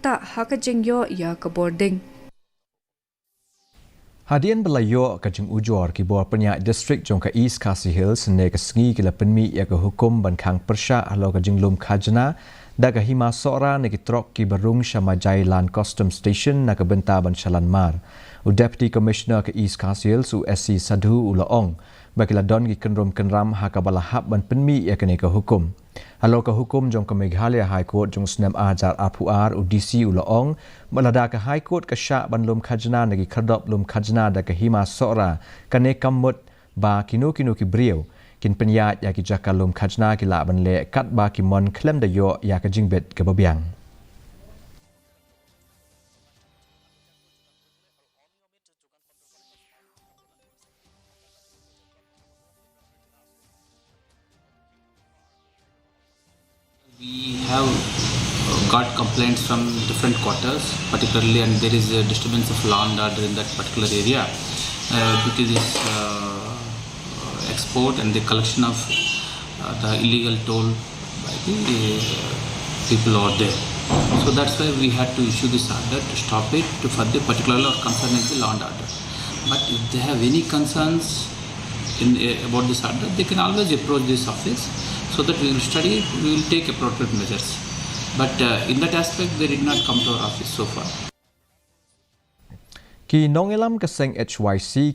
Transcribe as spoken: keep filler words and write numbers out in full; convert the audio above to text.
ktah ha ka jingïoh ïa ka bording. Hadien ba la ïoh ka jingujor, ki bor pynïaid district jong ka East Khasi Hills hynne ka sngi ki la pynmih ïa ka hukum ban khang pyrshah halor ka jinglum khajna da ka Hima Sohra na ki trok kiba rung sha Majai Land Customs Station na ka bynta ban shalan mar. U Deputy Commissioner ka East Khasi Hills, u S C Sadhu, u la ong ba ki la don ki kynrum kynram ha kaba la hap ban pynmih ïa kane ka hukum. Halor ka hukum jong ka Meghalaya High Court jong u snem ar hajar arphew ar, u D C u la ong ba lada ka High Court ka shah ban lum khajna na ki khyrdop lum khajna da ka Hima Sohra, kane kam mut ba kino kino ki briew kin pynïaid ïa ki jaka lum khajna ki lah ban leh katba ki mon khlem da ïoh ïa ka jingbit kaba biang. We have uh, got complaints from different quarters, particularly, and there is a disturbance of law and order in that particular area uh, due to this uh, export and the collection of uh, the illegal toll by the uh, people over there. So that's why we had to issue this order to stop it, to further, particularly our concern is the law and order. But if they have any concerns in, uh, about this order, they can always approach this office so that we will study it, we will take appropriate measures. But uh, in that aspect, they did not come to our office so far. Ki nongïalam ka seng H Y C